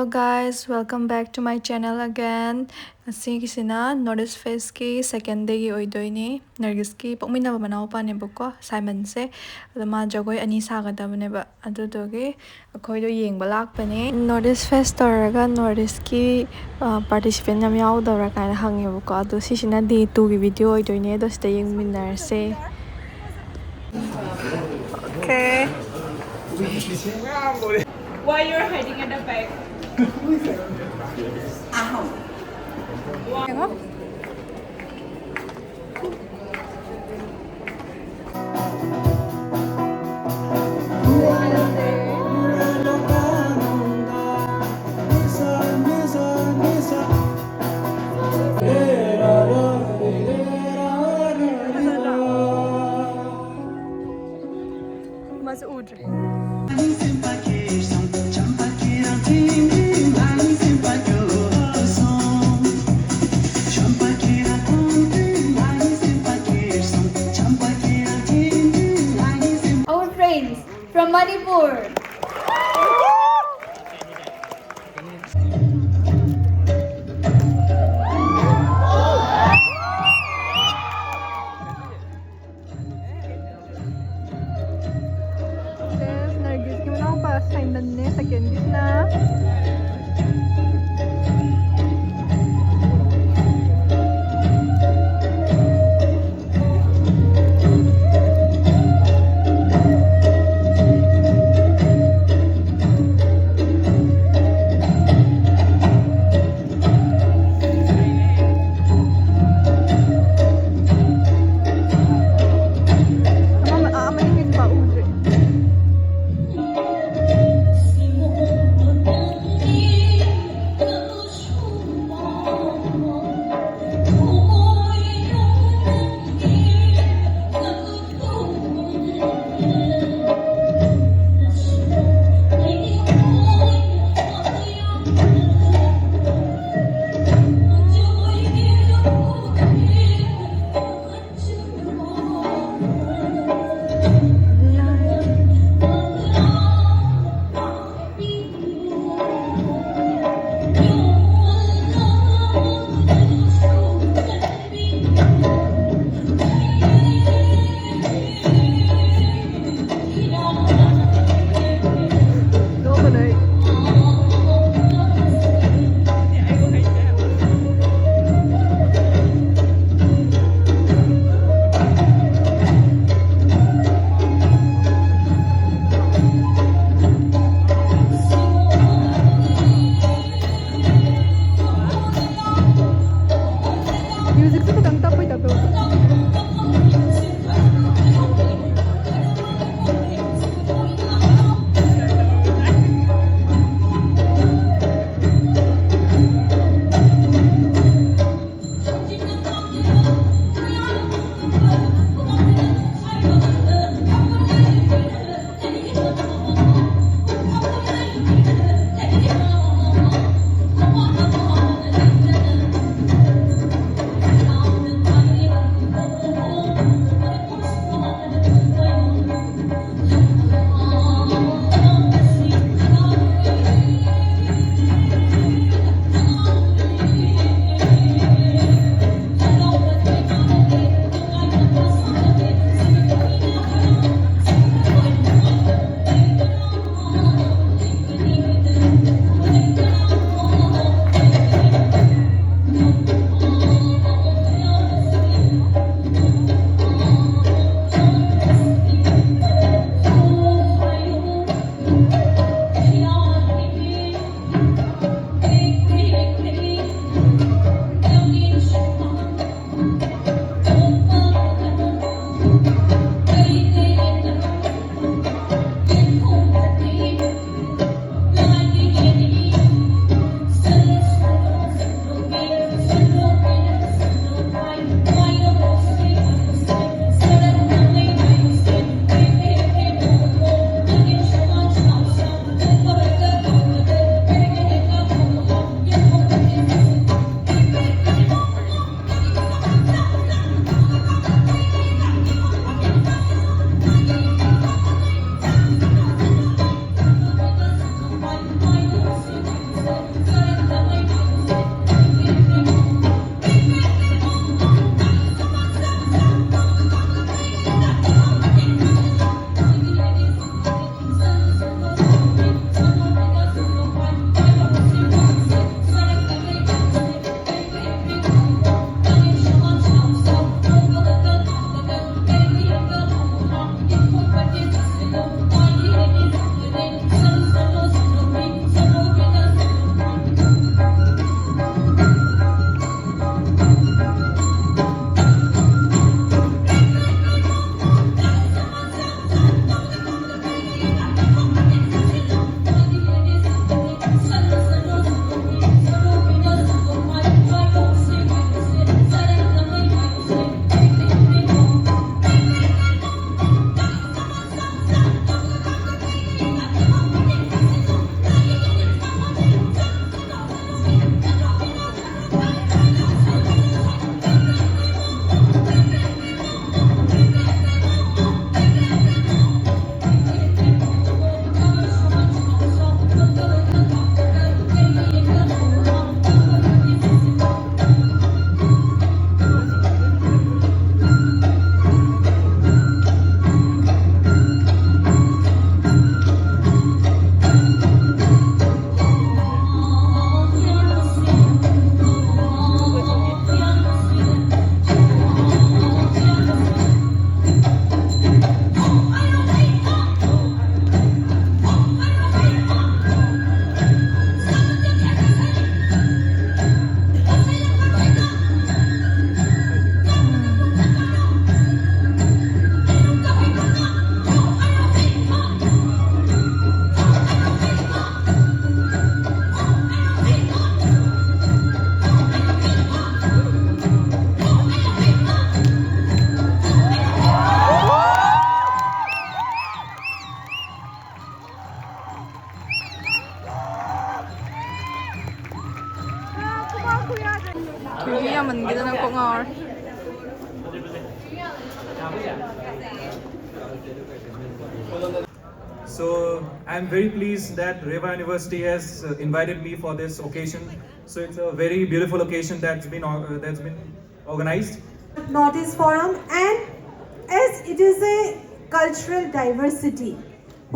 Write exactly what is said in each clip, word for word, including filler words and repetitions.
Hello guys, welcome back to my channel again. ꯉꯁꯤꯒꯤꯁꯤꯅ North East Festꯀꯤ second dayꯒꯤ ꯑꯣꯏꯗꯣꯏꯅꯦ꯫ ꯅꯔꯒꯤꯁꯀꯤ ꯄꯣꯛꯃꯤꯟꯅꯕ ꯃꯅꯥꯎꯄꯥꯅꯦꯕꯀꯣ, ꯁꯥꯏꯃꯟꯁꯦ꯫ ꯑꯗꯣ ꯃꯥ ꯖꯒꯣꯏ ꯑꯅꯤ ꯁꯥꯒꯗꯕꯅꯦꯕ, ꯑꯗꯨꯗꯨꯒꯤ ꯑꯩꯈꯣꯏꯗꯣ ꯌꯦꯡꯕ ꯂꯥꯛꯄꯅꯦ꯫ North East Fest ꯇꯧꯔꯒ North Eastꯀꯤ participant ꯌꯥꯝ ꯌꯥꯎꯗꯕ꯭ꯔꯥ ꯀꯥꯏꯅ ꯍꯪꯉꯦꯕꯀꯣ꯫ ꯑꯗꯣ ꯁꯤꯁꯤꯅ day twoꯒꯤ video ꯑꯣꯏꯗꯣꯏꯅꯦ꯫ ꯑꯗꯣ ꯁꯤꯗ ꯌꯦꯡꯃꯤꯟꯅꯔꯁꯦ꯫ Okay. Why you're hiding at the back? ꯌꯦꯡꯉꯣ꯫ ꯃꯥꯁꯨ ꯎꯗ꯭ꯔꯦ꯫ Our friends from Manipur. Yes, Nargis ꯀꯤ ꯃꯅꯥꯎꯄꯥ ꯁꯥꯏꯃꯟꯅꯦ, second ꯒꯤꯁꯤꯅ꯫ ꯃ꯭ꯌꯨꯖꯤꯛꯁꯨ ꯈꯤꯇꯪ ꯇꯞꯄꯩ ꯇꯞꯄꯩ꯫ ꯃꯤ ꯌꯥꯝꯃꯟꯈꯤꯗꯅ ꯀꯣꯛ ꯉꯥꯎꯔꯦ꯫ So I'm very pleased that Reva University has uh, invited me for this occasion. So it's a very beautiful occasion that's been uh, that's been organized. Northeast Forum, and as it is a cultural diversity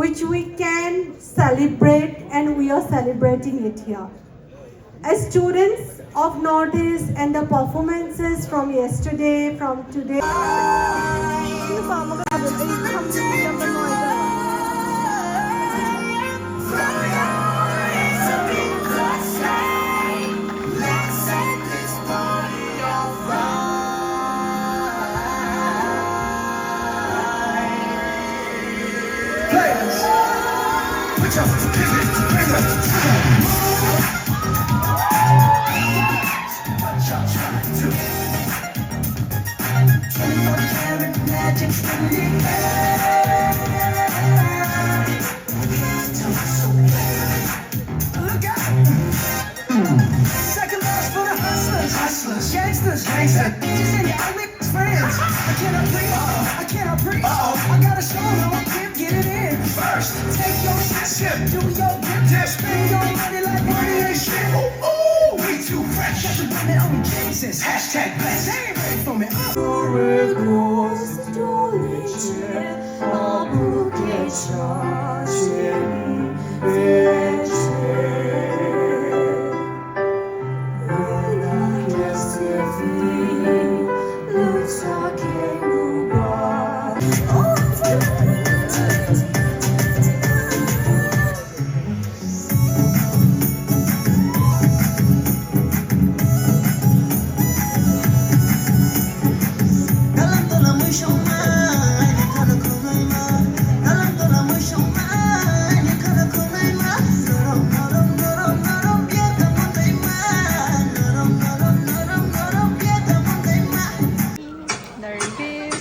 which we can celebrate, and we are celebrating it here. As students of Northeast and the performances from yesterday, from today, Second loss for the hustlers, hustlers, gangsters, gangsters, bitches and y'all niggas friends. I cannot breathe, I cannot breathe. Uh-oh, I gotta show 'em how I can get it in. First, take your shit, sip, do your dip, dip, spend your money like money ain't shit. Ooh, ooh, we too fresh. Got the women on me, Jesus. Hashtag blessed. They ain't ready for me. Uh. Nervous.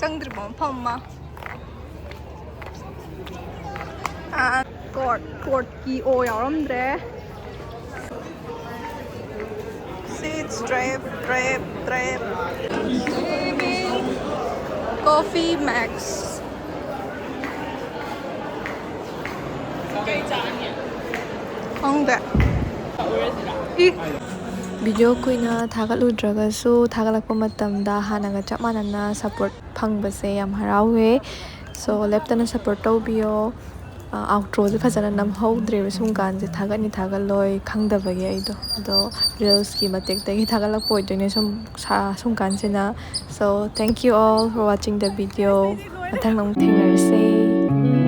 ꯆꯪꯗ꯭ꯔꯤꯕ ꯃꯐꯝ ꯑꯃ꯫ ꯑꯥ, court, ꯀꯣꯔꯠꯀꯤ ꯑꯣ ꯌꯥꯎꯔꯝꯗ꯭ꯔꯦ꯫ Seats, drape, drape, drape. Coffee Max. ꯈꯪꯗꯦ꯫ E. Video ꯀꯨꯏꯅ ꯊꯥꯒꯠꯂꯨꯗ꯭ꯔꯒꯁꯨ, ꯊꯥꯒꯠꯂꯛꯄ ꯃꯇꯝꯗ ꯍꯥꯟꯅꯒ ꯆꯞ ꯃꯥꯟꯅꯅ support ꯐꯪꯕꯁꯦ ꯌꯥꯝ ꯍꯔꯥꯎꯋꯦ꯫ ꯁꯣ, ꯂꯦꯞꯇꯅ ꯁꯞꯄꯣꯔꯠ ꯇꯧꯕꯤꯌꯣ꯫ ꯑꯥꯎꯠꯇ꯭ꯔꯣꯁꯦ ꯐꯖꯅ ꯅꯝꯍꯧꯗ꯭ꯔꯦꯕ ꯁꯨꯝ ꯀꯥꯟꯁꯦ, ꯊꯥꯒꯠꯅꯤ ꯊꯥꯒꯠꯂꯣꯏ ꯈꯪꯗꯕꯒꯤ ꯑꯩꯗꯣ꯫ ꯑꯗꯣ ꯔꯤꯜꯁꯀꯤ ꯃꯇꯦꯛꯇꯒꯤ ꯊꯥꯒꯠꯂꯛꯄ ꯑꯣꯏꯗꯣꯏꯅꯦ ꯁꯨꯝ ꯁꯥ-, ꯁꯨꯝ ꯀꯥꯟꯁꯤꯅ꯫ So, thank you all for watching the video. ꯃꯊꯪꯗ ꯑꯃꯨꯛ ꯊꯦꯡꯅꯔꯁꯦ꯫